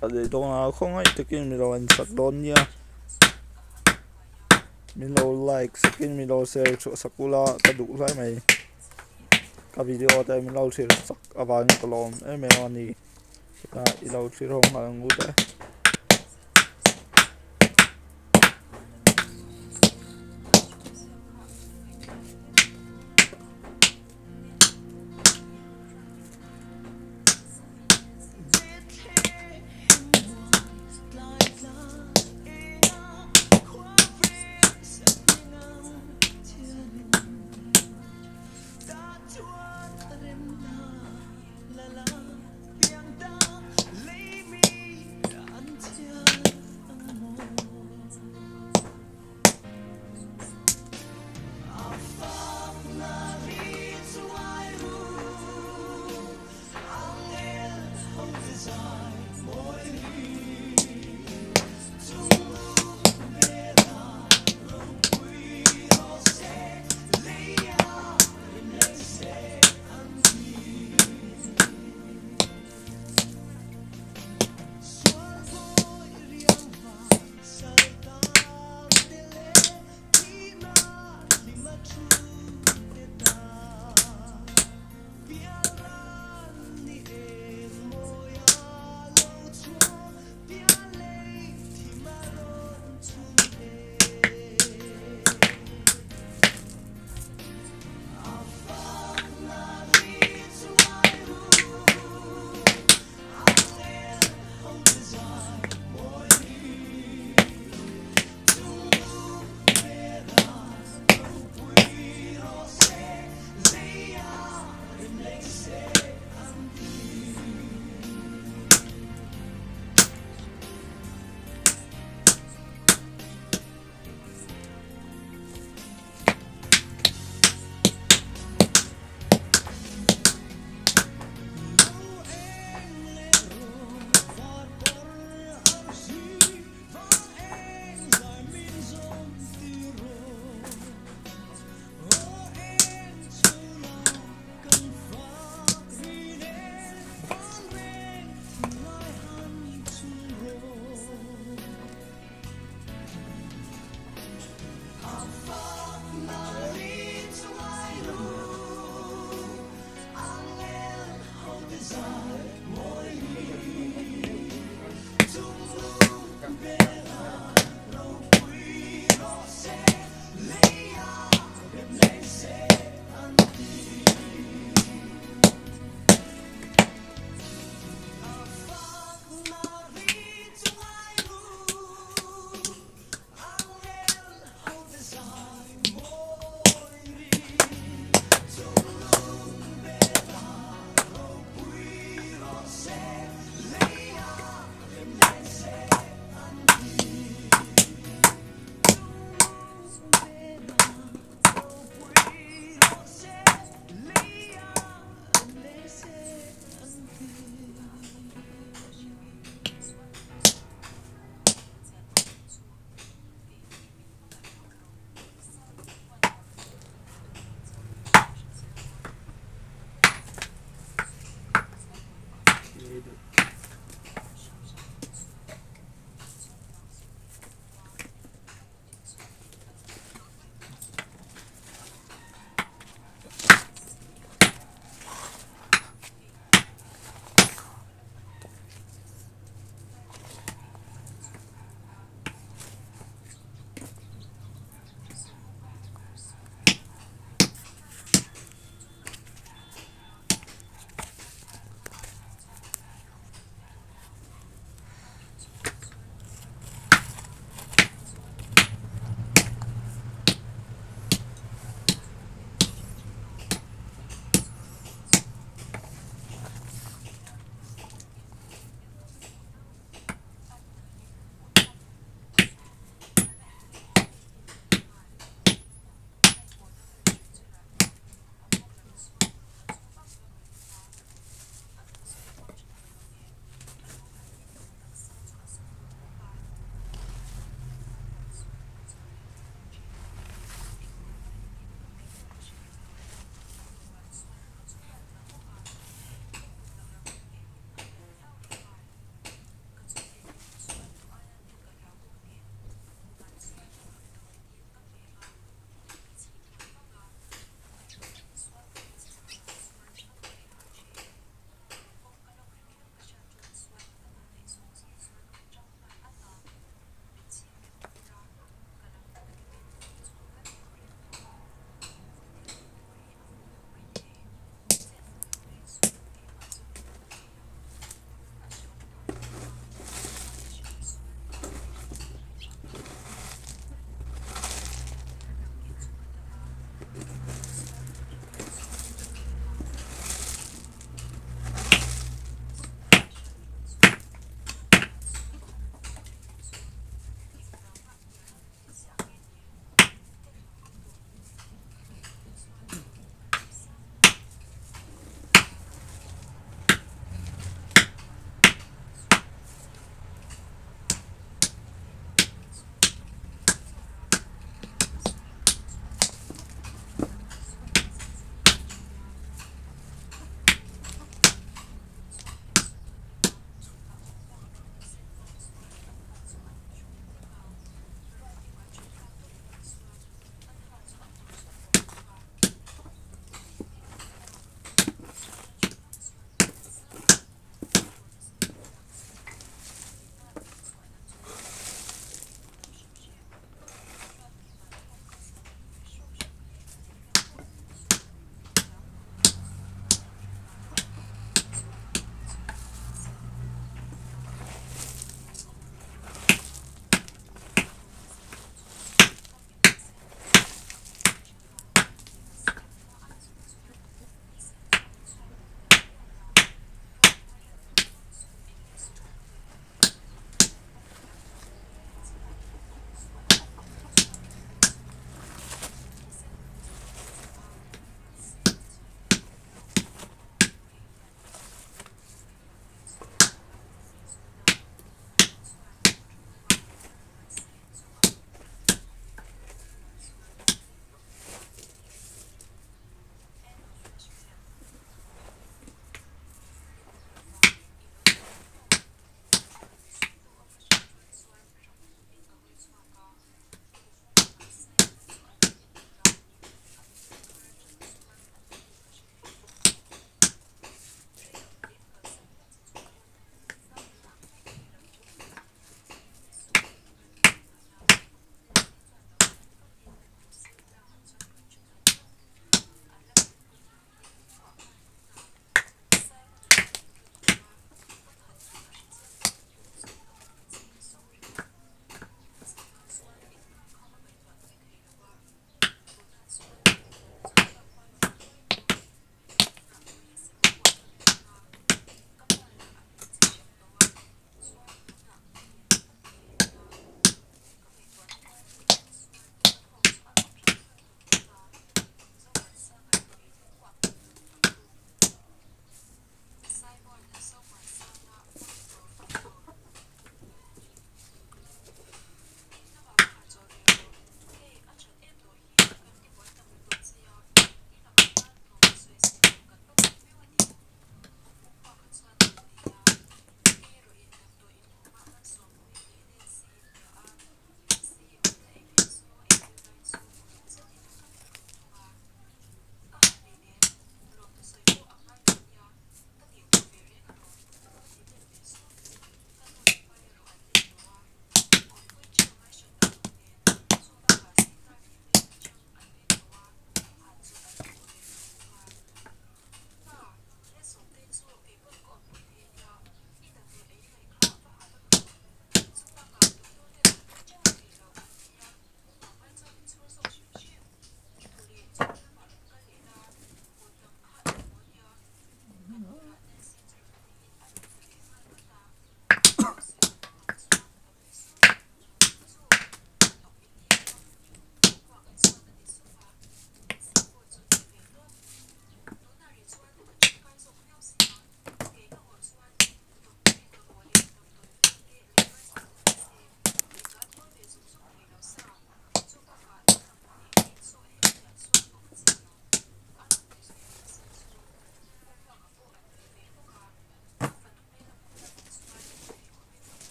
Ka lei dawn a, khawngaih takin min lo en sak dawn nia. Min lo like sakin min lo share chhuah sak ula ka duh hle mai. Ka video te min lo thlir sak avangin ka lawm em em a ni. Tunah i lo thlir ho nghal ang u te.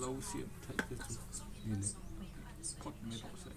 lo siam theih te chu ni leh phawt mai rawh se.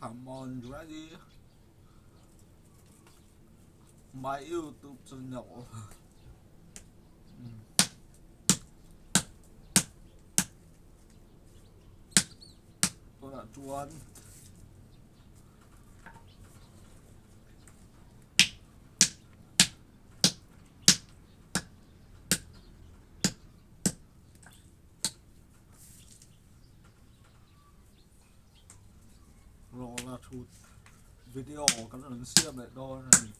Come on ready my YouTube channel. Tunah chuan Rawla thut video kan rawn siam leh dawn a ni.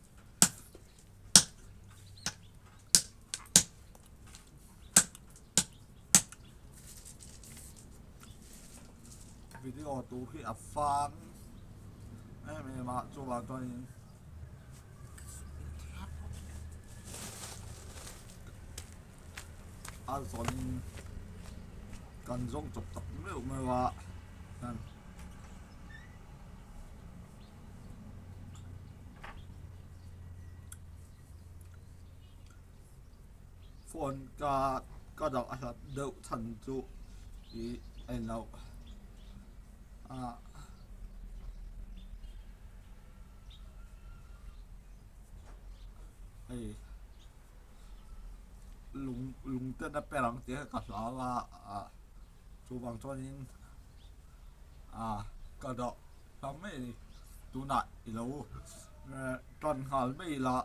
Video tur hi a fang em em a chuvang chuanin a zawn kan zawng chawp tak meuh meuh a hian phone ka ka dah a hlat deuh chhan chu ih englo ah. Hei lung lung ten a per ang tih ka hlau a ah chuvang chuanin ah ka dawh hlauh mai a ni tunah i lo tan nghal mai ila.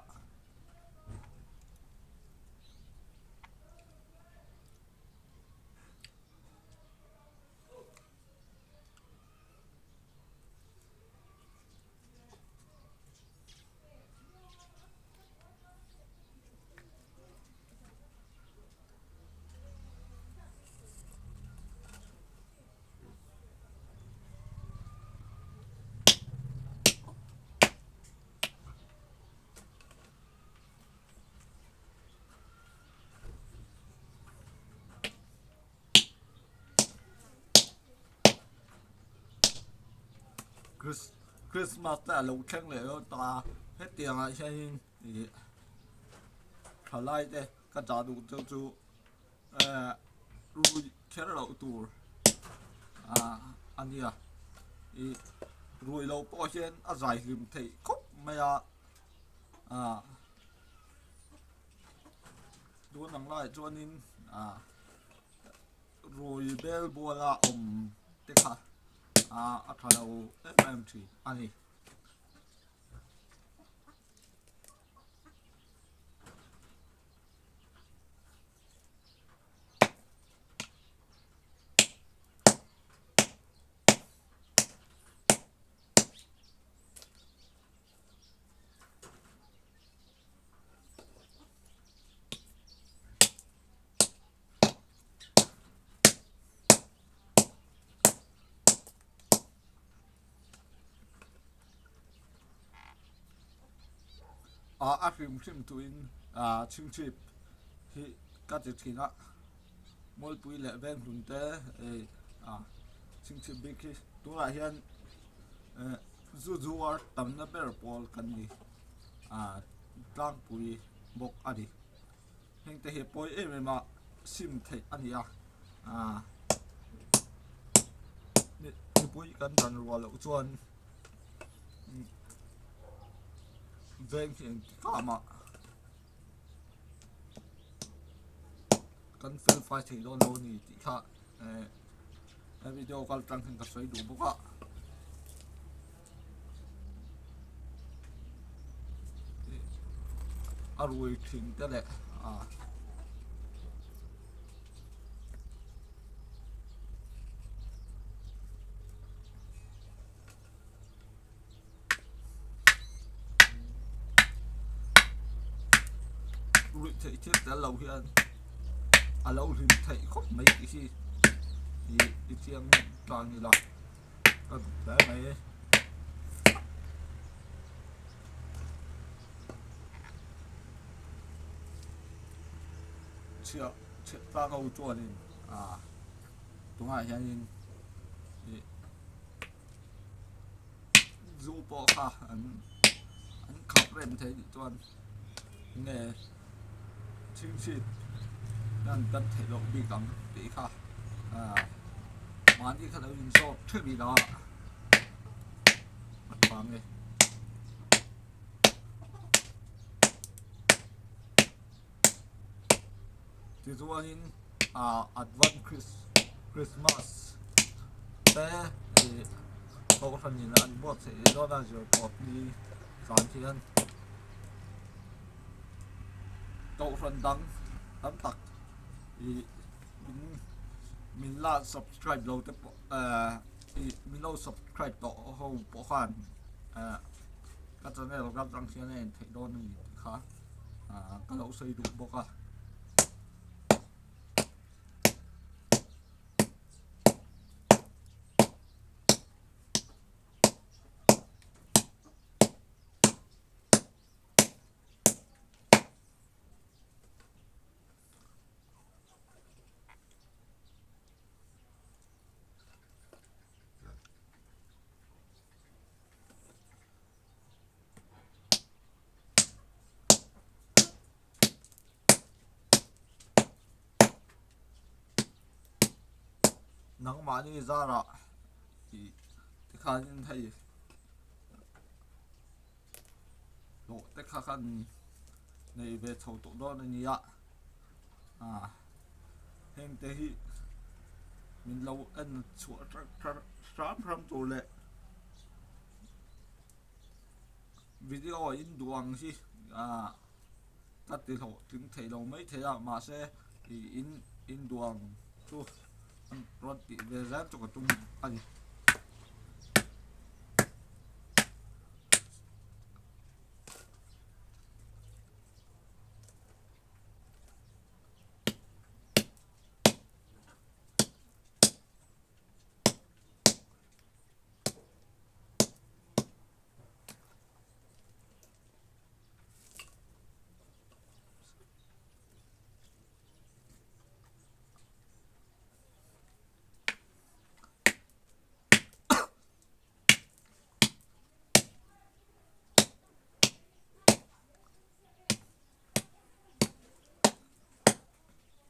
Christmas te a lo thleng leh dawn ta a hetiang ah hianin ih thalai te ka dah duh te chu ehh rui kher loh tur ah a nia ih rui loh pawh hian a zai hlim theih khawp mai a ah tun ang laiah chuanin ah Rui bel buala awm te kha a tha lo em em thin a ni. A hrim hrim tuin chhingchhip hi ka ti thin a, Mualpui leh Venghlun te chhingchhip bik hi tunah hian zu zuar tamna ber pawl kan ni tlangpui bawk a ni. Heng te hi a pawi em em a, sim theih a ni a, mipui kan dan ruah loh chuan. Veng hi engti kah mah kan fel fai thei dawn lo a ni tih kha eh he video kal tang hian ka sawi duh bawk a. A rui thin te leh ah. Ruih theih thil tel lo hian a lo hlim theih khawp mai tih hi ih i chiang tlang ila ka duh hle mai. Chhiah chhiah tlang ho chuanin ah tunah hianin ih. Zu pawh kha an an khap rem thei nih chuan nge chhingchhip hian kan theih loh bik ang tih kha ah mahni kha lo inzawt theuh ila a tha nge. Tichuanin ah advance Chris Christmas te ih kohhran in an buatsaih dawn a zirtawp ni zan hian kohhran dang tam tak ih min min la subscribe lo te pawh eh ih min lo subscribe tawh ho pawh khan eh ka channel ka atang hian a en theih dawn a ni tih kha. ah ka lo sawi duh bawk a. Nangmahni zarah tih tikhanin hei hlawh te kha khan nei ve chho tawh dawn a nia ah heng te hi min lo en chhuah hram hram tur leh. Video in duh ang hi ah ka ti hlawhtling thei lo mai thei a mahse ih in in duh ang chu rawn tih ve zel chu ka tum a ni.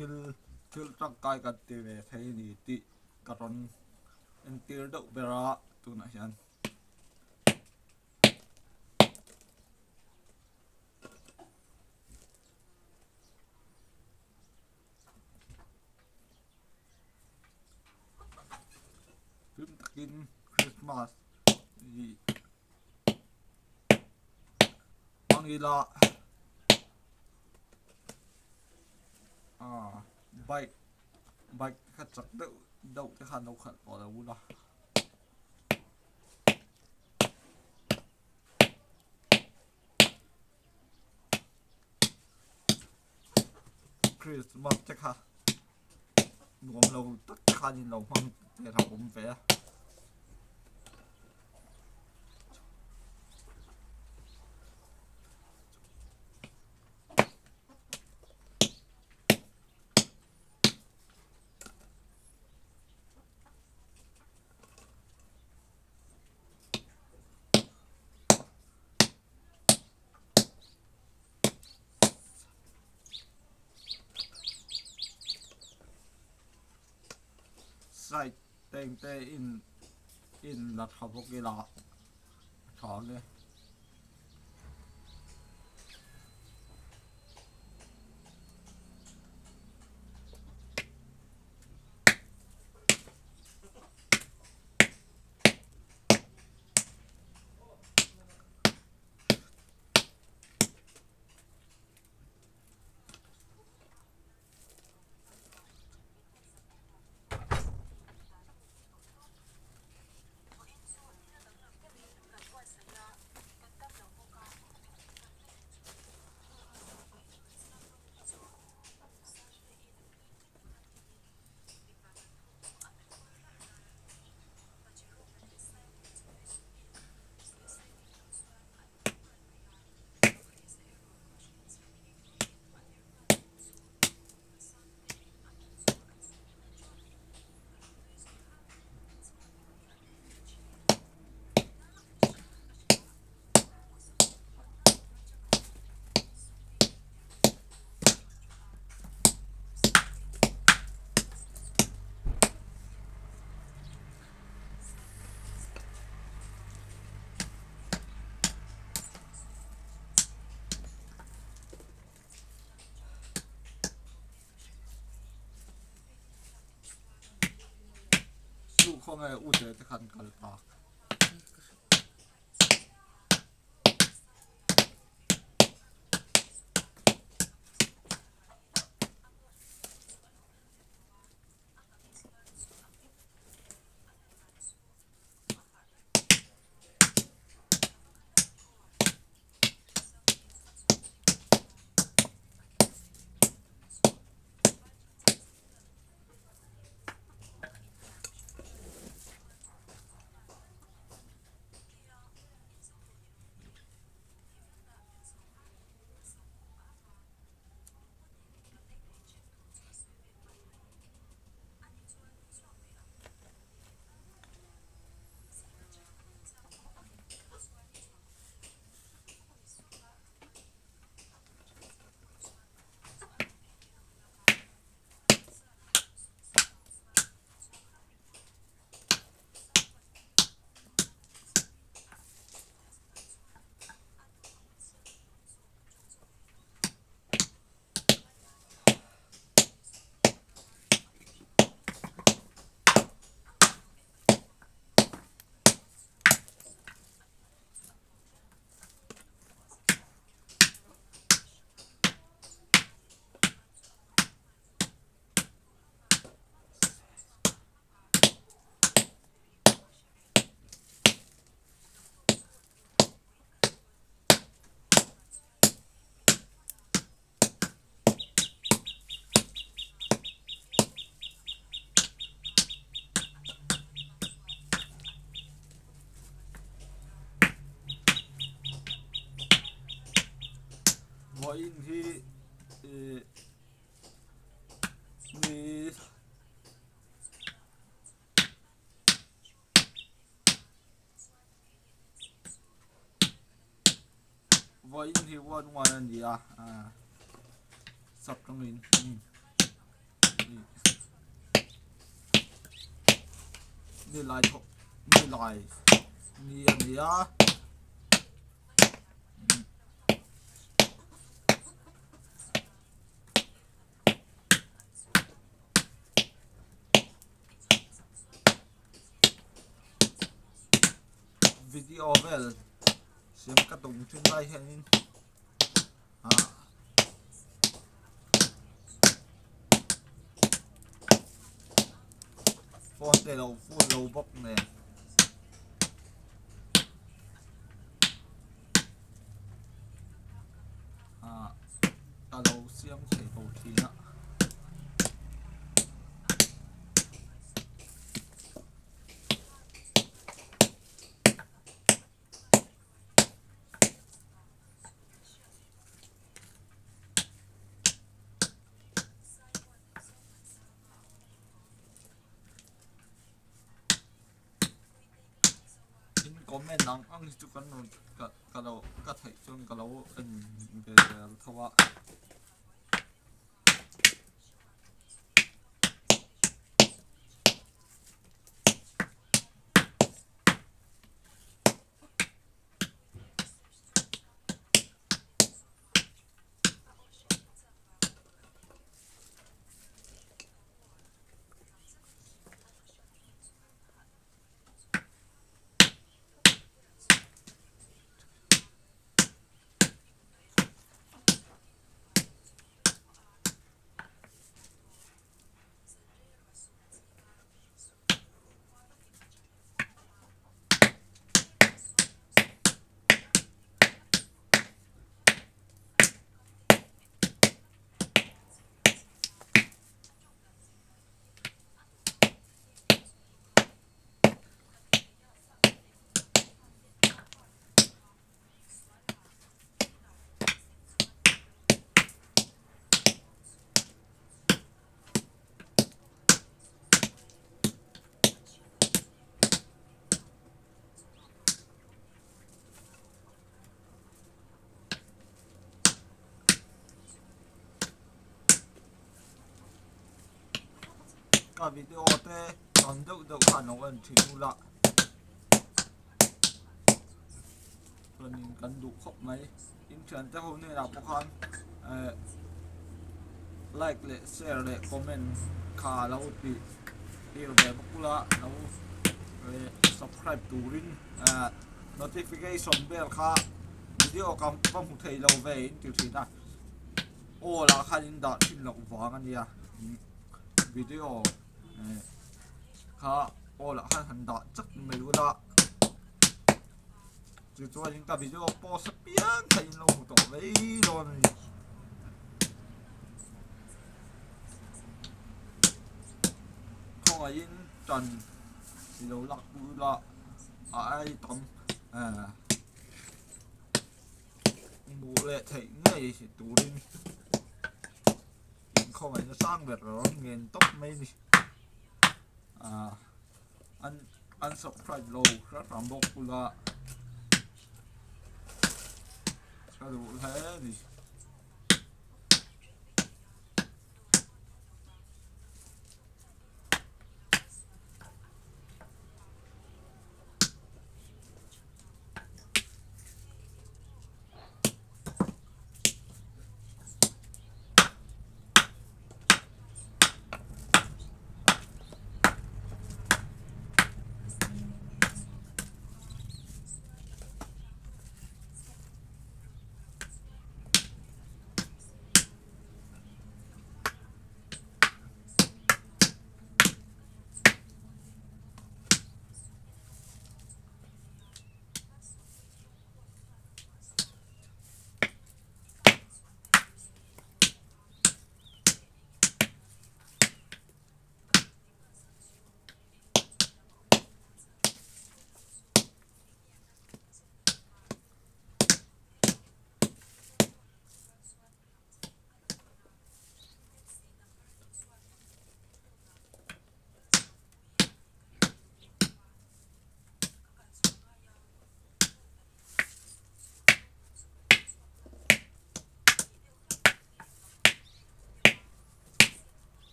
Thil thil tangkai kan ti ve thei a ni tih ka rawn entir deuh ber a tunah hian. Hlim takin Christmas ih hmang ila ah bike bike te kha chak deuh deuh te khan lo khalh tawh lo ula. Christmas te kha nuam lo tak khan in lo hmang te a awm ve a. Exercise te eng te in in la tha bawk ila a tha ang e. Chu khawnge u te te khan kal tak. Vawiin hi ih ni Vawiin hi one one a ni a ah sap tawngin ni lai thawk ni lai ni a ni a. Video vel siam ka tum thin lai hianin ah phone te lo full lo bawk nen. Ah ka lo siam thei ko thin a. In comment ang ang hi chu kan rawn ka ka lo ka theih chuan ka lo en ve zel tho a. Ka video te tam deuh deuh khan lo en thin ula chuanin kan duh khawp mai in thian te ho hnenah pawh khan eh like leh share leh comment kha lo tih tir ve bawk ula lo eh subscribe turin eh notification bell kha video ka va hmu thei lo ve in ti thin a aw lah khan in dah thin loh vang a nia. Video kha aw lah khan han dah chak mai ula chu chuanin ka video post apiang kha in lo hmu tawh mai dawn a ni. Khawngaihin tan i lo lak ula a ai tam hmuh leh theih ngei turin. Khawngaihna sang ber rawn ngen tawp mai a ni ah an unsubscribe lo hram hram bawk ula ka duh hle a ni.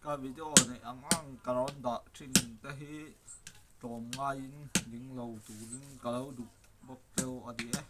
Ka video neih ang ang ka rawn dah thin te hi tlawm ngaiin ding lo turin ka lo duh bawk deuh a ni e.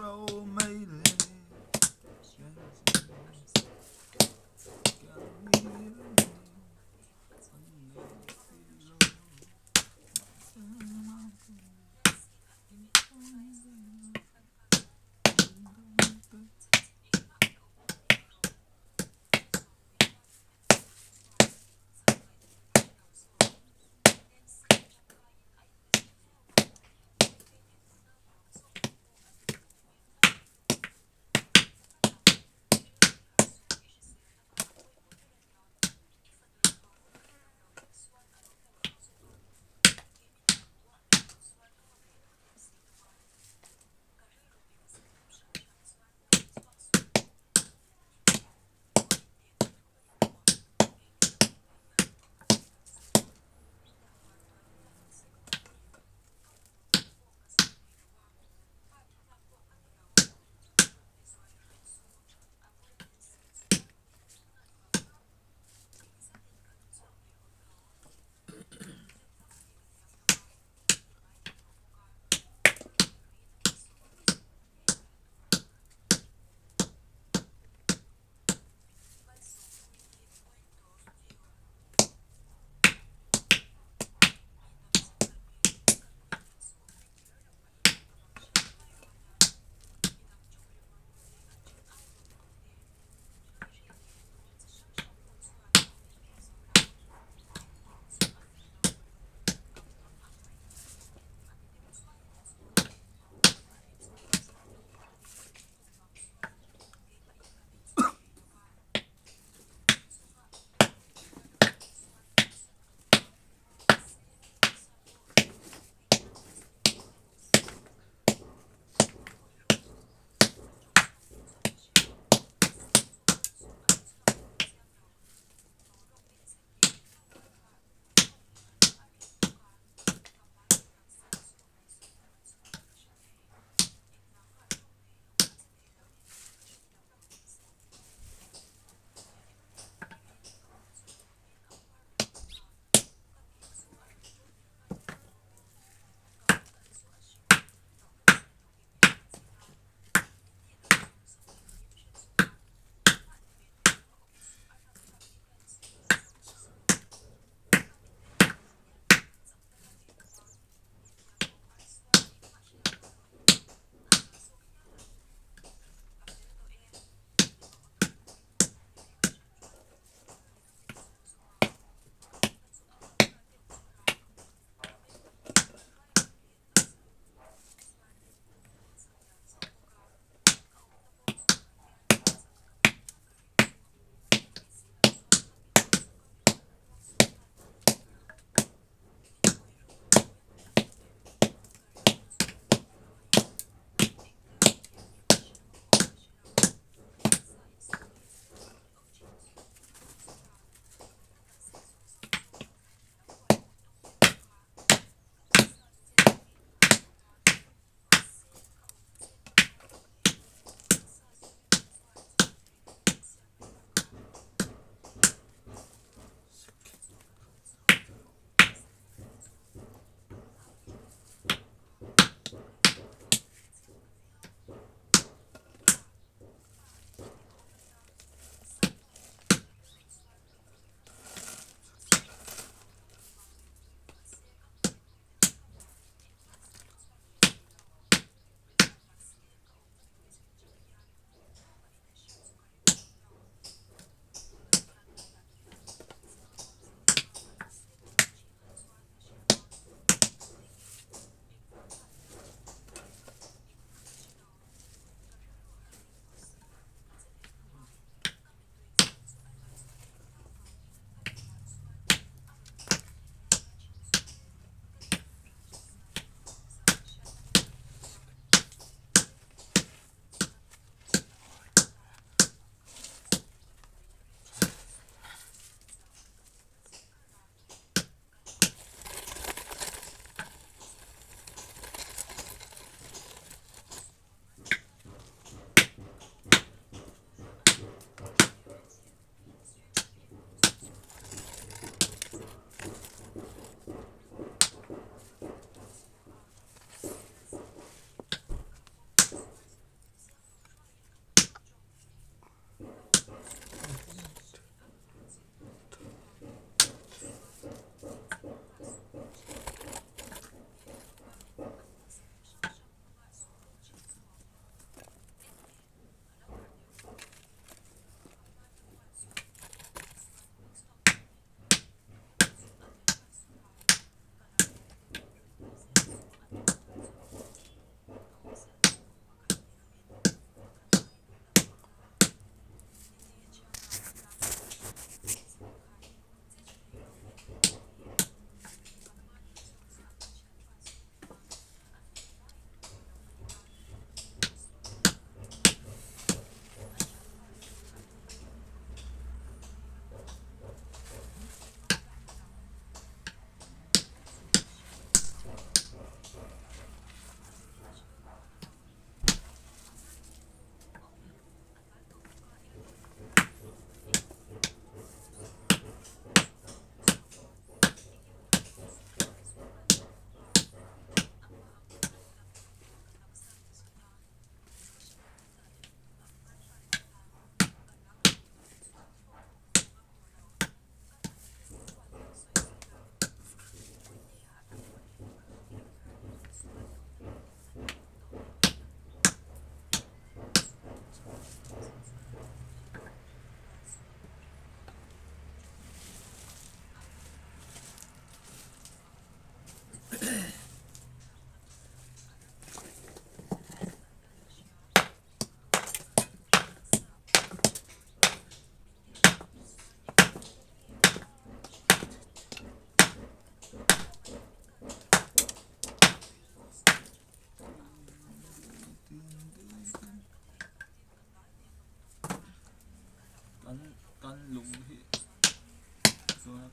lo mai le.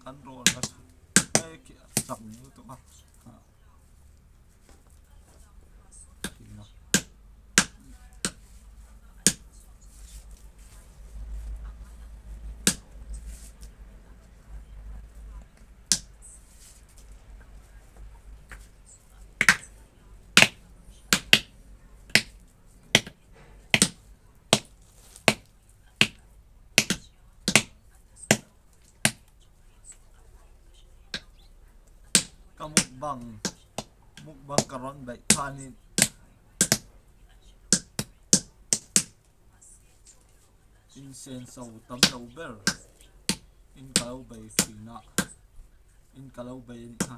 Kan rawn la chhuk mai khi a chak lutuk a. Ka mukbang mukbang ka rawn beih khanin insenso tam lo ber in ka lo bei thin a in ka lo bei a nih kha.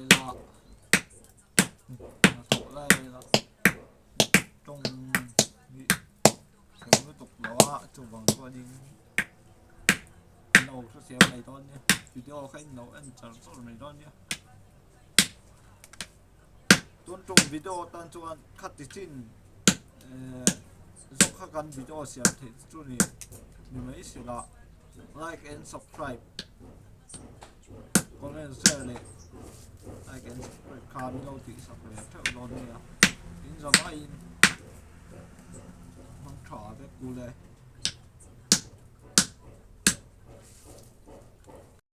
vela hnathawh lai vela tawng hi thiam lutuk lo a chuvang chuanin an lo hre siam mai dawn nia video kha in lo en char char mai dawn nia tun tum video tan chuan khati chin eh zawk kha kan video siam theih chu ni ni mai sila like and subscribe comment share leh like and subscribe kha min lo tih sak ve theuh dawn nia in zavaiin hmang tha vek u le.